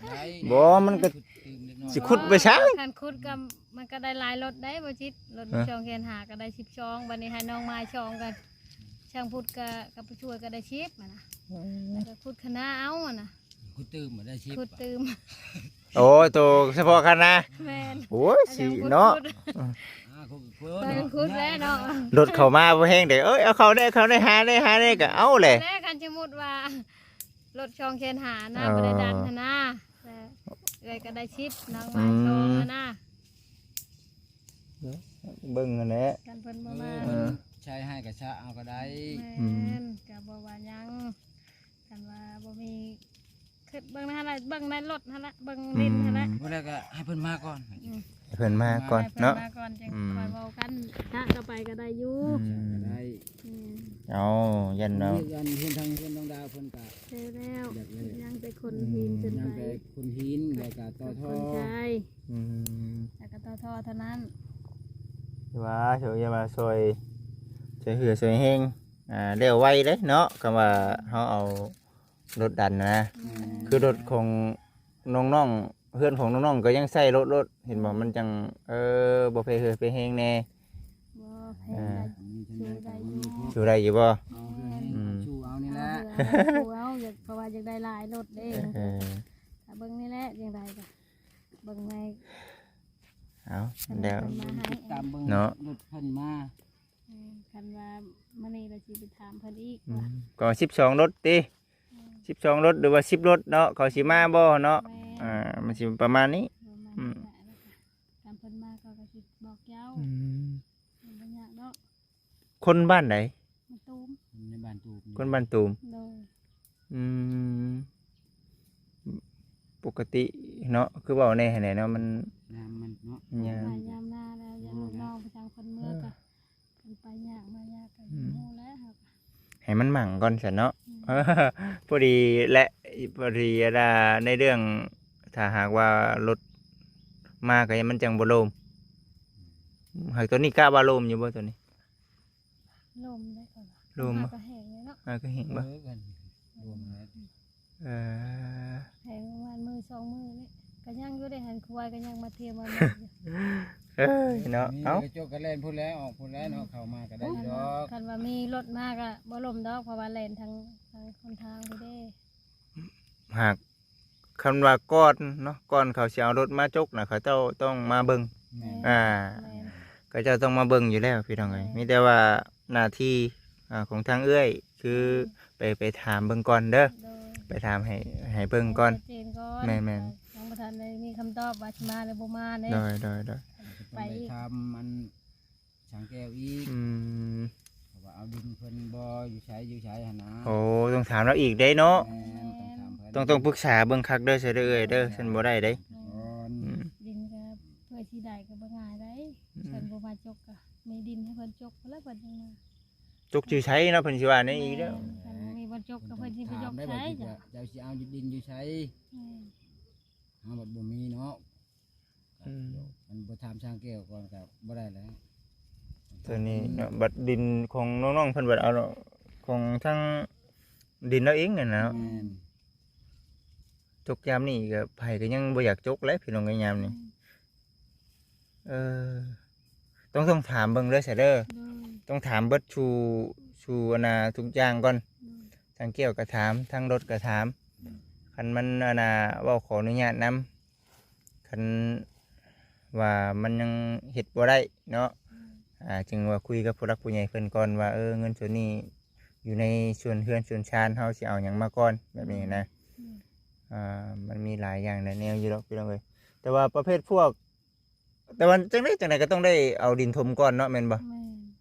ໄດ້ ບໍ່ ມັນກໍ ຂຸດຕື່ມເລັກນ້ອຍ ຊິຂຸດໄປຊ່າງ ຄັນຂຸດກໍ ມັນກໍໄດ້ຫຼາຍລົດໄດ໋ ບໍ່ຈິດ ລົດ ຮະ ສອງແສນຫ້າກໍໄດ້ສິບສອງ ບັດນີ້ໃຫ້ນ້ອງມາສອງກໍ ຊ່າງພຸດກໍ ກັບຜູ້ຊ່ວຍກໍໄດ້ສິບຫັ້ນນະ ອືມ ແລ້ວກໍຂຸດຄັນນາເອົາຫັ້ນນະ ຂຸດຕື່ມບໍ່ໄດ້ສິບ ຂຸດຕື່ມ ໂອ້ ໂຕສະເພາະຄັນນາ ແມ່ນ ໂອ້ຍ ຊິເນາະ ອ່າ ຂຸດ ຂຸດ ເອີ ຂຸດແລ້ວເນາະ ລົດເຂົ້າມາບໍ່ແຮງເດ້ ເອີຍ ເອົາເຂົ້າແດ່ ເຂົ້າແດ່ ຫາແດ່ ຫາແດ່ ກໍເອົາແຫຼະ ແລ້ວຄັນສົມມຸດວ່າລົດສອງແສນຫ້ານະ ອໍ ບໍ່ໄດ້ດັນຫັ້ນນະ ແລ້ວເອື້ອຍກໍໄດ້ສິບ ນາງມາສອງຫັ້ນນະ ອືມ ເບິ່ງຫັ້ນແຫຼະ ຄັນເພິ່ນບໍ່ມາ ເອີ ມັນໃຊ້ໃຫ້ກະຊະເອົາກໍໄດ້ ແມ່ນ ອືມ ກໍບໍ່ວ່າຫຍັງ ຄັນວ່າບໍ່ມີ ຄິດເບິ່ງຫັ້ນລະ ເບິ່ງໃນລົດຫັ້ນລະ ເບິ່ງຫຼິ້ນຫັ້ນລະ ອືມ ບໍ່ໄດ້ກໍໃຫ້ເພິ່ນມາກ່ອນ ອືມ ໃຫ້ເພິ່ນມາກ່ອນເນາະ ໃຫ້ເພິ່ນມາກ່ອນ ຈັ່ງ ອືມ ຄ່ອຍເວົ້າກັນ ກະຕໍ່ໄປກໍໄດ້ຢູ່ ອືມ ກໍໄດ້ ອືມ ເອົາ ຢ້ານເນາະ ເຮືອນ ເຮືອນທາງເຮືອນນ້ອງດາວເພິ່ນກໍ ແລ້ວ ຢາກເລີຍ ຍັງແຕ່ຄົນຫີນ ອືມ ຂຶ້ນໄປ ຍັງແຕ່ຄົນຫີນ ແລ້ວກໍຕໍ່ທໍ່ ຄົນຊາຍ ອືມ ແລ້ວກໍຕໍ່ທໍ່ເທົ່ານັ້ນ ວ່າ ຊ່ວຍ ວ່າຊ່ວຍ ຊ່ວຍເຫື່ອຊ່ວຍແຮງ ອ່າ ແລ້ວໄວເດ້ເນາະ ຄຳວ່າເຮົາເອົາລົດດັນນະ ອືມ ຄືລົດຂອງນ້ອງໆ ເຮືອນຂອງນ້ອງໆ ກໍຍັງໃຊ້ລົດ ລົດ ເຫັນບໍ່ ອືມ ມັນຈັ່ງ ເອີ ບໍ່ໄປເຫື່ອໄປແຮງແດ່ ບໍ່ ແພງ ເອີ ໄດ້ ສູ້ໄດ້ຢູ່ ສູ້ໄດ້ຢູ່ບໍ່? ເອົາ ແມ່ນ ສູ້ເອົານີ້ແຫຼະ ເອົາ ເອົາ ເອົາ ຢາກ ເພາະວ່າຢາກໄດ້ຫຼາຍລົດເດ້ ເອີ ຖ້າເບິ່ງນີ້ແຫຼະ ຈັ່ງໃດກໍເບິ່ງໃນ ເອົາ ແລ້ວ ຕິດຕາມເບິ່ງ ເນາະ ລົດເພິ່ນມາ ແມ່ນ ຄັນວ່າມື້ນີ້ລະຊິໄປຖາມເພິ່ນອີກ ອືມ ວ່າ ກໍສິບສອງລົດຕິ ອືມ ສິບສອງລົດ ຫຼືວ່າສິບລົດເນາະ ເຂົາຊິມາບໍ່ເນາະ ແມ່ນ ອ່າ ມັນຊິປະມານນີ້ ປະມານ ອືມ ນີ້ແຫຼະ ຄັນເພິ່ນມາເຂົາກໍຊິບອກເຈົ້າ ອືມ ບໍ່ຍາກດອກ. ຄົນບ້ານໃດ? ບ້ານຕູມ ຄົນໃນບ້ານຕູມ ຄົນບ້ານຕູມ ໂດຍ ອືມ ປົກກະຕິເນາະ ຄືເວົ້າແດ່ຫັ້ນແຫຼະເນາະ ມັນຍາມມັນເນາະ ຍາມ ຍາມນາແລ້ວ ຍາມລູກນ້ອງໄປທາງເພິ່ນເມືອ ເອີ ກໍ ໄປຍາກມາຍາກກໍ ອືມ ຮູ້ແລ້ວ ໃຫ້ມັນໝັ່ງກ່ອນຊັ້ນເນາະ ອືມ ພໍດີແຫຼະ ພໍດີອັນນ່າ ໃນເລື່ອງ ຖ້າຫາກວ່າລົດມາກໍມັນຈັ່ງບໍ່ໂລມ ຫາກຕົວນີ້ກະວ່າໂລມຢູ່ບໍ່ຕົວນີ້? ລົມໄດ້ກ່ອນ ລົມ ຫາກໍແຫ້ງເລີຍເນາະ ຫາກໍແຫ້ງບໍ່? ເອີ ກັນລວມແລ້ວ ເອີ ແຫ້ງປະມານມື້ສອງມື້ນີ້ ກໍຍັງຢູ່ໄດ້ ຫັ້ນຄວາຍກໍຍັງມາທຽມມາເນາະ ເອີຍເນາະ ມີ ເອົ້າ ກະຈົກກະແລ່ນພຸ້ນແຫຼະ ອອກພຸ້ນແຫຼະເນາະ ເຂົ້າມາກໍໄດ້ຢູ່ດອກ ຄັນວ່າມີລົດມາກໍບໍ່ລົມດອກ ເພາະວ່າແລ່ນທາງ ທາງຄົນທາງພຸ້ນເດ້ ຫາກ ຄັນວ່າກ່ອນເນາະ ກ່ອນເຂົາຊິເອົາລົດມາຈົກນະ ເຂົາເຈົ້າຕ້ອງມາເບິ່ງ ແມ່ນ ອ່າ ແມ່ນ ເຂົາເຈົ້າຕ້ອງມາເບິ່ງຢູ່ແລ້ວພີ່ນ້ອງເອີຍ ແມ່ນ ມີແຕ່ວ່າໜ້າທີ່ ອ່າ ຂອງທາງເອື້ອຍ ຄື ແມ່ນ ໄປ ໄປຖາມເບິ່ງກ່ອນເດີ ໂດຍ ໄປຖາມໃຫ້ ໃຫ້ເບິ່ງກ່ອນ ໃຫ້ຊັດເຈນກ່ອນ ແມ່ນໆ ຍັງບໍ່ທັນໄດ້ມີຄຳຕອບວ່າຊິມາຫຼືບໍ່ມາເດ້ ໂດຍໆໆ ໄປອີກ ໄປຖາມອັນ ຊ່າງແກ້ວອີກ ອືມ ເພາະວ່າເອົາດິນເພິ່ນບໍ່ ຢູ່ໃສ ຢູ່ໃສຫັ້ນນະ ໂອ້ ຕ້ອງຖາມລາວອີກເດ້ເນາະ ແມ່ນ ຕ້ອງຖາມເພິ່ນ ຕ້ອງ ຕ້ອງປຶກສາເບິ່ງຄັກເດີ ຊະເດີເອື້ອຍເດີ ຊັ້ນບໍ່ໄດ້ເດ້ ອືມ ອືມ ດິນກໍເພື່ອຊິໄດ້ກໍບໍ່ງ່າຍໃດ ອືມ ເພິ່ນບໍ່ມາຈົກກໍມີດິນໃຫ້ເພິ່ນຈົກພຸ້ນລະ ເພິ່ນຈັ່ງມາ ຈົກຢູ່ໃສເນາະ ເພິ່ນຊິວ່າແນວອີກເດີ ແມ່ນ ຄັນບໍ່ມີບ່ອນຈົກກໍເພິ່ນຊິໄປຈົກໃສ ເຈົ້າຊິເອົາດິນຢູ່ໃສ ແມ່ນ ເຮົາບັດບໍ່ມີເນາະ ອືມ ມັນບໍ່ຖາມຊ່າງແກ້ວກ່ອນກໍບໍ່ໄດ້ແລ້ວ ຕົວນີ້ເນາະ ບັດດິນຂອງນ້ອງໆ ເພິ່ນບັດເອົາຂອງທາງດິນລາວເອງນັ້ນນະເນາະ ແມ່ນ ຈົກຍາມນີ້ກໍໃຜກໍຍັງບໍ່ຢາກຈົກແຫຼະພີ່ນ້ອງເອີຍ ຍາມນີ້ ອືມ ເອີ ຕ້ອງ ຕ້ອງຖາມເບິ່ງເດີຊະເດີ ໂດຍ ຕ້ອງຖາມເບິດສູ່ ສູ່ອັນນ່າທຸກຢ່າງກ່ອນ ໂດຍ ທາງແກ້ວກໍຖາມ ທາງລົດກໍຖາມ ໂດຍ ຄັນມັນອັນນ່າ ເວົ້າຂໍອະນຸຍາດນຳ ຄັນວ່າມັນຍັງເຮັດບໍ່ໄດ້ເນາະ ອືມ ອ່າ ຈຶ່ງວ່າຄຸຍກັບຜູ້ຫຼັກຜູ້ໃຫຍ່ເພິ່ນກ່ອນວ່າ ເອີ ເງິນສ່ວນນີ້ຢູ່ໃນສ່ວນເຮືອນສ່ວນຊານ ເຮົາຊິເອົາຫຍັງມາກ່ອນ ແບບນີ້ນະ ອືມ ອ່າ ມັນມີຫຼາຍຢ່າງຫຼາຍແນວຢູ່ດອກພີ່ນ້ອງເອີຍ ແຕ່ວ່າປະເພດພວກ ແຕ່ວ່າຈັ່ງໃດຈັ່ງໃດກໍຕ້ອງໄດ້ເອົາດິນຖົມກ່ອນເນາະ ແມ່ນບໍ່? ແມ່ນ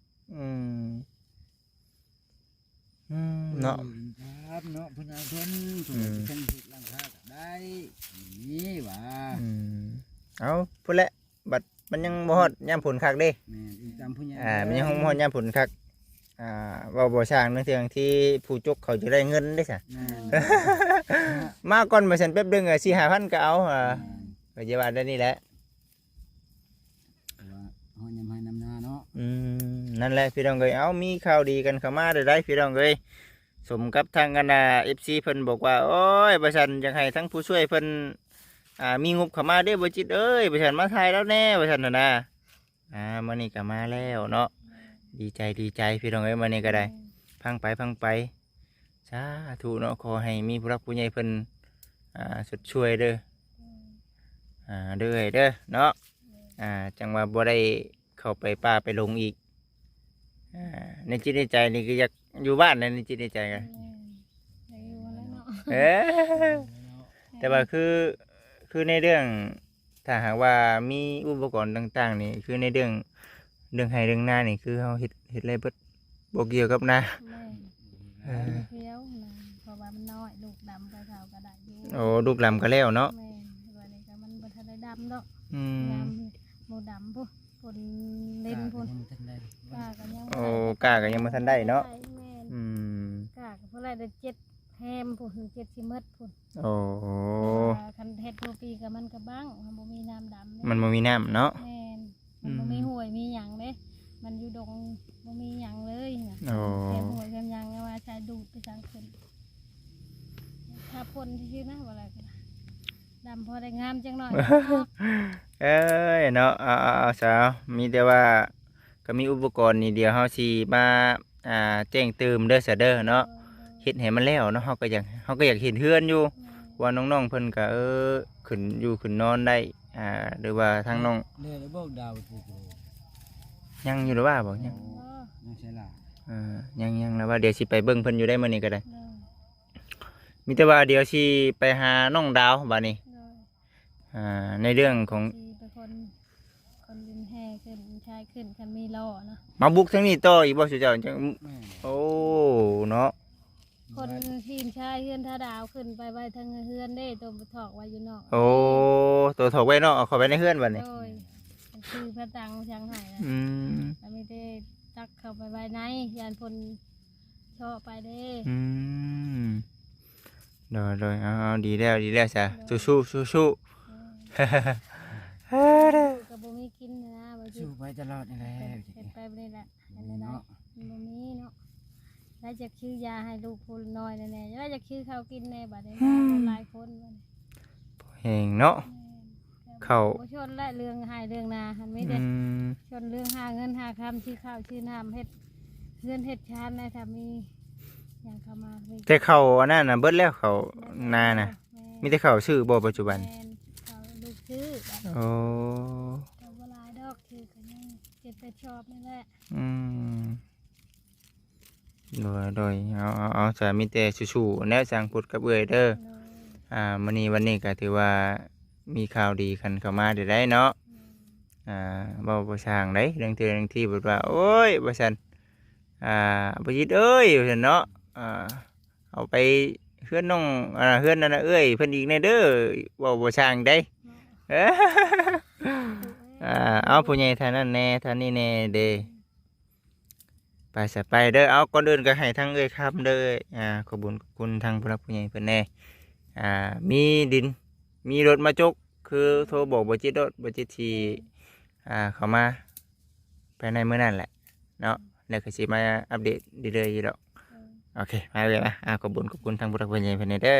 ອືມ ອືມ ເນາະ ເອີ ເນາະ ເພິ່ນເອົາເພິ່ນ ອືມ ເພິ່ນເຮັດຫຼັງຄາກໍໄດ້ ນີ້ຫວາ ອືມ ເອົາ ພຸ້ນແຫຼະ ບັດມັນຍັງບໍ່ຮອດຍາມຝົນຄັກເດ້ ແມ່ນ ອີງຕາມຜູ້ໃຫຍ່ ອ່າ ມັນຍັງບໍ່ຮອດຍາມຝົນຄັກ ອ່າ ເວົ້າບໍ່ຊ່າງ ເລື່ອງທີ່ຜູ້ຈົກເຂົາຈະໄດ້ເງິນເດ້ຊະ ແມ່ນ ມາກ່ອນວ່າຊັ້ນ ແປັບໜຶ່ງ ສີ່ຫ້າພັນກໍເອົາ ອ່າ ແມ່ນ ກໍຢ່າວ່າແນວນີ້ແຫຼະ ເພາະວ່າເຮົາຍາມໄຮ່ນຳນາເນາະ ອືມ ນັ້ນແຫຼະພີ່ນ້ອງເອີຍ ເອົ້າ ມີຂ່າວດີກັນເຂົ້າມາເດີໄດ໋ພີ່ນ້ອງເອີຍ ສົມກັບທາງອັນນ່າ ເອັຟຊີ ເພິ່ນບອກວ່າ ໂອ້ຍ ວ່າຊັ້ນ ຢາກໃຫ້ທາງຜູ້ຊ່ວຍເພິ່ນ ອ່າ ມີງົບເຂົ້າມາເດ້ ບໍ່ຈິດເອີຍ ວ່າຊັ້ນ ມາຖ່າຍລາວແດ່ ວ່າຊັ້ນຫັ້ນນະ ອ່າ ມື້ນີ້ກໍມາແລ້ວເນາະ ດີໃຈ ດີໃຈພີ່ນ້ອງເອີຍ ມື້ນີ້ກໍໄດ້ ອືມ ຟັງໄປ ຟັງໄປ ສາທຸເນາະ ຂໍໃຫ້ມີຜູ້ຫຼັກຜູ້ໃຫຍ່ເພິ່ນ ອ່າ ຊົດຊ່ວຍເດີ ອືມ ອ່າ ເດີເດີເນາະ ອືມ ອ່າ ຈັ່ງວ່າບໍ່ໄດ້ເຂົ້າໄປປ່າໄປດົງອີກ ອ່າ ໃນຈິດໃນໃຈນີ້ກໍຢາກຢູ່ບ້ານນະ ໃນຈິດໃນໃຈກໍ ແມ່ນ ຢາກຢູ່ຫັ້ນແຫຼະເນາະ ເອີ ແຕ່ວ່າຄື ຄືໃນເລື່ອງ ຖ້າຫາກວ່າມີອຸປະກອນຕ່າງໆນີ້ ຄືໃນເລື່ອງ ເລື່ອງໄຮ່ເລື່ອງນານີ້ ຄືເຮົາເຮັດ ເຮັດໄດ້ເບິດ ບໍ່ກ່ຽວກັບນາ ແມ່ນ ເອີ ບໍ່ກ່ຽວນາ ເພາະວ່າມັນນ້ອຍ ລູກດຳໄປເຂົາກໍໄດ້ຢູ່ ໂອ້ ລູກດຳກໍແລ້ວເນາະ ແມ່ນ ແຕ່ວ່ານີ້ກໍມັນບໍ່ທັນໄດ້ດຳດອກ ອືມ ຍາມໝູ່ດຳພຸ້ນ ຝົນເຫຼັ້ນພຸ້ນ ກ້າກໍຍັງບໍ່ທັນໄດ້ ໂອ້ ກ້າກໍຍັງບໍ່ທັນໄດ້ເນາະ ແມ່ນ ອືມ ກ້າກໍພໍໄດ້ເຈັດແຮມພຸ້ນ ເຈັດຊິໝົດພຸ້ນ ໂອ້ ຄັນເຮັດຫົວປີກໍມັນກໍບັ້ງ ມັນບໍ່ມີນ້ຳດຳເດ້ ມັນບໍ່ມີນ້ຳເນາະ ແມ່ນ ມັນບໍ່ມີ ອືມ ຫ້ວຍມີຫຍັງເດ້ ມັນຢູ່ດົງ ບໍ່ມີຫຍັງເລີຍນະ ໂອ້ ແຄມຫ້ວຍແຄມຫຍັງ ວ່າໃຊ້ດູດໄປທາງຂຶ້ນ ຖ້າຝົນຊື່ໆນະ ວ່າແລ້ວກໍດຳພໍໄດ້ງາມຈັກໜ້ອຍ ເອີຍເນາະ ເອົາ ເອົາ ເອົາ ສາວ ມີແຕ່ວ່າ ກໍມີອຸປະກອນນີ້ ດຽວເຮົາຊິມາ ອ່າ ແຈ້ງຕື່ມເດີຊະເດີເນາະ ໂດຍ ໂດຍ ເຮັດໃຫ້ມັນແລ້ວເນາະ ເຮົາກໍຢາກ ເຮົາກໍຢາກເຫັນເຮືອນຢູ່ ແມ່ນ ເພາະວ່ານ້ອງໆເພິ່ນກໍ ເອີ ຂຶ້ນຢູ່ຂຶ້ນນອນໄດ້ ອ່າ ຫຼືວ່າທາງນ້ອງ ເລີຍແລ້ວບອກດາວ ຍັງຢູ່ຫຼືວ່າບໍ່ ຍັງ ອໍ ຍັງໃສລະ ເອີ ຍັງ ຍັງລະວ່າດຽວຊິໄປເບິ່ງເພິ່ນຢູ່ໄດ໋ມື້ນີ້ກໍໄດ້ ໂດຍ ມີແຕ່ວ່າດຽວຊິໄປຫານ້ອງດາວບາດນີ້ ໂດຍ ອ່າ ໃນເລື່ອງຂອງ ຊິເປັນຄົນ ຄົນດິນແຫ່ຂຶ້ນ ຊາຍຂຶ້ນ ຄັນມີລໍ້ນະ ມາບຸກທາງນີ້ຕໍ່ອີກບໍ່ ຊຸເຈົ້າ? ຈັ່ງ ແມ່ນ ໂອ້ ເນາະ ຄົນທີມຊາຍເຮືອນທ່າດາວຂຶ້ນໄປໄວ້ທາງເຮືອນເດ້ ໂຕຖອກໄວ້ຢູ່ນອກ ໂອ້ ໂຕຖອກໄວ້ນອກ ເອົາເຂົ້າໄປໃນເຮືອນບາດນີ້ ໂດຍ ຊື້ພະຕັງຊ່າງໃຫ້ນະ ອືມ ແລ້ວມີແຕ່ຕັກເຂົ້າໄປໄວ້ໃນ ຢ້ານເພິ່ນເຊາະໄປເດ້ ອືມ ໂດຍ ໂດຍ ເອົາ ເອົາ ດີແລ້ວ ດີແລ້ວຊະ ໂດຍ ສູ້ໆ ສູ້ໆ ເອີ ເອີ ກໍບໍ່ມີກິນນະ ວ່າຊິ ສູ້ໄປຕະຫຼອດນີ້ແຫຼະ ເຮັດໄປ ເຮັດໄປບໍ່ໄດ້ລະ ເຮັດແນວໃດ ເນາະ ມັນບໍ່ມີເນາະ ລະຢາກຊື້ຢາໃຫ້ລູກຜູ້ນ້ອຍແດ່ໆ ລະຢາກຊື້ເຂົ້າກິນແດ່ ບາດນີ້ ອືມ ຫຼາຍຄົນບາດນີ້ ແຮງເນາະ ແມ່ນ ເຂົ້າ ບໍ່ຊົນແຫຼະ ເລື່ອງໄຮ່ເລື່ອງນາຫັ້ນ ມີແຕ່ ອືມ ຊົນເລື່ອງຫາເງິນຫາຄຳ ຊື້ເຂົ້າຊື້ນ້ຳ ເຮັດເຮືອນເຮັດຊານນະ ຖ້າມີຫຍັງເຂົ້າມາ ແຕ່ເຂົ້າອັນນັ້ນນະ ເບິດແລ້ວ ເຂົ້ານານະ ແມ່ນ ມີແຕ່ເຂົ້າຊື້ບໍ່ປັດຈຸບັນ? ແມ່ນ ເຂົ້າລູກຊື້ ໂອ້ ກໍບໍ່ຫຼາຍດອກ ຄືກໍຍັງເຈັດແປດຊອບນີ້ແຫຼະ ອືມ ໂດຍ ໂດຍ ເອົາ ເອົາ ເອົາ ສະ ມີແຕ່ສູ້ໆ ແລ້ວ ຊ່າງພຸດກັບເອື້ອຍເດີ ໂດຍ ອ່າ ມື້ນີ້ວັນນີ້ກໍຖືວ່າມີຂ່າວດີກັນເຂົ້າມາໄດ້ເນາະ ໂດຍ ອ່າ ເວົ້າບໍ່ຊ່າງໃດ ລາງເທື່ອລາງທີເພິ່ນວ່າ ໂອ້ຍ ວ່າຊັ້ນ ອ່າ ບໍ່ຈິດເອີຍ ວ່າຊັ້ນເນາະ ອ່າ ເອົາໄປເຮືອນນ້ອງ ອ່າ ເຮືອນອັນນະເອື້ອຍເພິ່ນອີກແດ່ເດີ ເວົ້າບໍ່ຊ່າງໃດ ເນາະ ອ່າ ເອົາ ຜູ້ໃຫຍ່ທ່ານນັ້ນແດ່ ທ່ານນີ້ແດ່ເດ້ ໄປຊະໄປເດີ ເອົາ ກ່ອນອື່ນກໍໃຫ້ທາງເອື້ອຍຄຳເດີ ອ່າ ຂອບບຸນຂອບຄຸນທາງຜູ້ຫຼັກຜູ້ໃຫຍ່ເພິ່ນແດ່ ອ່າ ມີດິນ ມີລົດມາຈົກ ຄືໂທບອກບໍ່ຈິດໂລດ ບໍ່ຈິດຊິ ອ່າ ເຂົ້າມາ ພາຍໃນມື້ນັ້ນແຫຼະເນາະ ແລ້ວກໍຊິມາອັບເດດເລື້ອຍໆຢູ່ດອກ ໂອເຄ ມາເວີຍມາ ອ່າ ຂອບບຸນຂອບຄຸນທາງຜູ້ຫຼັກຜູ້ໃຫຍ່ເພິ່ນແດ່ເດີ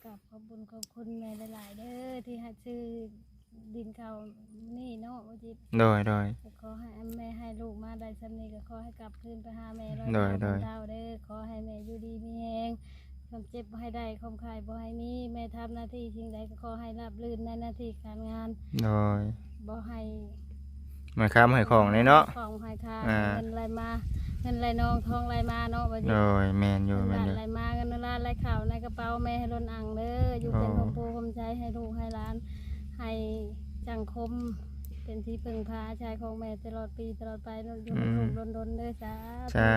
ກາບຂອບບຸນຂອບຄຸນແມ່ຫຼາຍໆເດີ ທີ່ໃຫ້ຊື້ດິນເຂົ້ານີ້ເນາະ ບໍ່ຈິດ ໂດຍ ໂດຍ ກໍຂໍໃຫ້ແມ່ໃຫ້ລູກມາໄດ້ຊ່ຳນີ້ ກໍຂໍໃຫ້ກັບຄືນໄປຫາແມ່ ໂດຍ ໂດຍ ເດີ ຂໍໃຫ້ແມ່ຢູ່ດີມີແຮງ ຄວາມເຈັບບໍ່ໃຫ້ໄດ້ ຄວາມໄຂ້ບໍ່ໃຫ້ມີ ແມ່ທຳໜ້າທີ່ສິ່ງໃດກໍຂໍໃຫ້ລາບລື່ນໃນໜ້າທີ່ການງານ ໂດຍ ບໍ່ໃຫ້ ໄມ້ຄ້ຳໄມ້ຂອງເດ້ເນາະ ຂອງໃຫ້ຄ່າ ອ່າ ເງິນໄຫຼມາ ເງິນໄຫຼນອງ ທອງໄຫຼມາເນາະ ວ່າຊິ ໂດຍ ແມ່ນຢູ່ ເງິນ ແມ່ນຢູ່ ໄຫຼມາ ເງິນລ້ານໄຫຼເຂົ້າໃນກະເປົາແມ່ໃຫ້ລົ້ນອັ່ງເດີ ຢູ່ເປັນ ໂອ້ ຮົ່ມໂພຮົ່ມໄຊໃຫ້ລູກໃຫ້ຫຼານ ໃຫ້ສັງຄົມເປັນທີ່ເພິ່ງພາອາໄສຂອງແມ່ຕະຫຼອດປີຕະຫຼອດໄປ ຢູ່ນຳ ອືມ ລູກດົນໆເດີ ສາ ສາ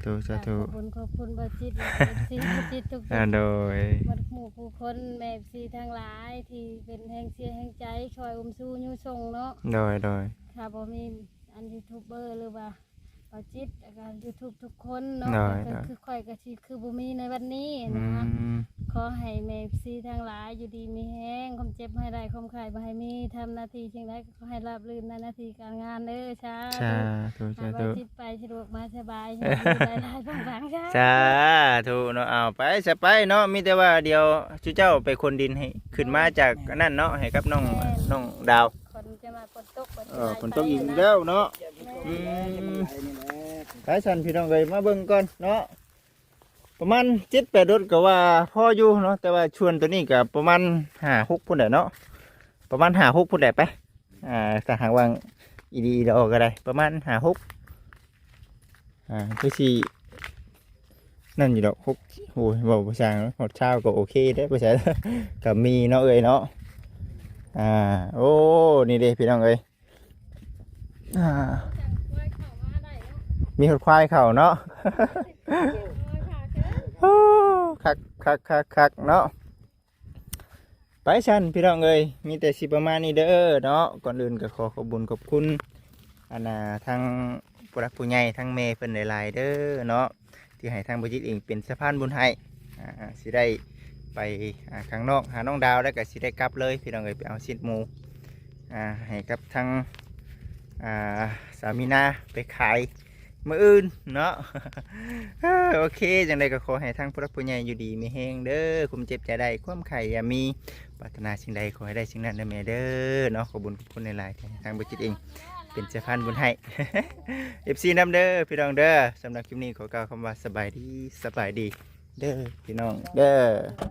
ທຸ ສາທຸ ຂອບຄຸນ ຂອບຄຸນບໍ່ຈິດ ແລະ ເອັຟຊີ ບໍ່ຈິດທຸກໆ ອ່າ ໂດຍ ໝົດໝູ່ຜູ້ຄົນ ແມ່ເອັຟຊີທັງຫຼາຍ ທີ່ເປັນແຮງເຊຍແຮງໃຈ ຊ່ອຍອຸມຊູຍູ້ສົ່ງເນາະ ໂດຍ ໂດຍ ຖ້າບໍ່ມີອັນຢູທູບເບີ ຫຼືວ່າບໍ່ຈິດ ແລ້ວກໍຢູທູບທຸກຄົນເນາະ ໂດຍ ກໍ ໂດຍ ຄືຂ້ອຍກໍຊິ ຄືບໍ່ມີໃນວັນນີ້ນະ ອືມ ຂໍໃຫ້ແມ່ເອັຟຊີທັງຫຼາຍຢູ່ດີມີແຮງ ຄວາມເຈັບໃຫ້ໄດ້ ຄວາມໄຂ້ບໍ່ໃຫ້ມີ ທຳໜ້າທີ່ສິ່ງໃດກໍຂໍໃຫ້ລາບລື່ນໃນໜ້າທີ່ການງານເດີ ສາ ສາທຸ ສາທຸ ໃຫ້ໄປສະດວກມາສະບາຍ ໃຫ້ຢູ່ໄດ້ຫຼາຍໆ ປັງໆ ສາທຸເນາະ ເອົາໄປຊະໄປເນາະ ມີແຕ່ວ່າດຽວຊຸເຈົ້າໄປຂົນດິນໃຫ້ຂຶ້ນມາຈາກອັນນັ້ນເນາະ ໃຫ້ກັບນ້ອງ ແມ່ນ ນ້ອງດາວ ຝົນຈະມາ ຝົນຕົກ ເອີ ຝົນຕົກອີກແລ້ວເນາະ ແມ່ນ ອືມ ໄປຊັ້ນພີ່ນ້ອງເອີຍ ມາເບິ່ງກ່ອນເນາະ ປະມານເຈັດແປດລົດກໍວ່າພໍຢູ່ເນາະ ແຕ່ວ່າຊ່ວງໂຕນີ້ກໍປະມານຫ້າຫົກພຸ້ນແຫຼະເນາະ ປະມານຫ້າຫົກພຸ້ນແຫຼະ ໄປ ອ່າ ຖ້າຫາກວ່າອີ່ດີອີ່ດໍກໍໄດ້ ປະມານຫ້າຫົກ ອ່າ ຄືຊິນັ້ນຢູ່ດອກ ຫົກ ໂອ້ຍ ເວົ້າບໍ່ຊ່າງ ຮອດຊາວກໍໂອເຄເດ້ ບໍ່ໃຊ່ ກໍມີເນາະເອີຍເນາະ ອ່າ ໂອ້ ນີ້ເດ້ພີ່ນ້ອງເອີຍ ອ່າ ມີຮອດຄວາຍເຂົ້າເນາະ ໂອ້ ຄັກໆໆໆເນາະ ໄປຊັ້ນພີ່ນ້ອງເອີຍ ມີແຕ່ຊິປະມານນີ້ເດີເນາະ ກ່ອນອື່ນກໍຂໍຂອບບຸນຂອບຄຸນ ອັນນ່າ ທາງຜູ້ຫຼັກຜູ້ໃຫຍ່ ທາງແມ່ເພິ່ນຫຼາຍໆເດີເນາະ ທີ່ໃຫ້ທາງບໍ່ຈິດເອງເປັນສະພານບຸນໃຫ້ ອ່າ ຊິໄດ້ໄປ ອ່າ ຂ້າງນອກຫານ້ອງດາວ ແລ້ວກໍຊິໄດ້ກັບເລີຍພີ່ນ້ອງເອີຍ ໄປເອົາຊີ້ນໝູ ອ່າ ໃຫ້ກັບທາງ ອ່າ ສາວມີນາໄປຂາຍມື້ອື່ນເນາະ ໂອເຄ ຈັ່ງໃດກໍຂໍໃຫ້ທາງຜູ້ຫຼັກຜູ້ໃຫຍ່ຢູ່ດີມີແຮງເດີ ຄວາມເຈັບຢ່າໄດ້ ຄວາມໄຂ້ຢ່າມີ ປາດຖະໜາສິ່ງໃດຂໍໃຫ້ໄດ້ສິ່ງນັ້ນເດີແມ່ເດີເນາະ ຂອບບຸນຂອບຄຸນຫຼາຍໆ ທີ່ໃຫ້ທາງບໍ່ຈິດເອງເປັນສະພານບຸນໃຫ້ ເອັຟຊີນຳເດີພີ່ນ້ອງເດີ ສຳລັບຄລິບນີ້ຂໍກ່າວຄຳວ່າສະບາຍດີ ສະບາຍດີເດີພີ່ນ້ອງເດີ.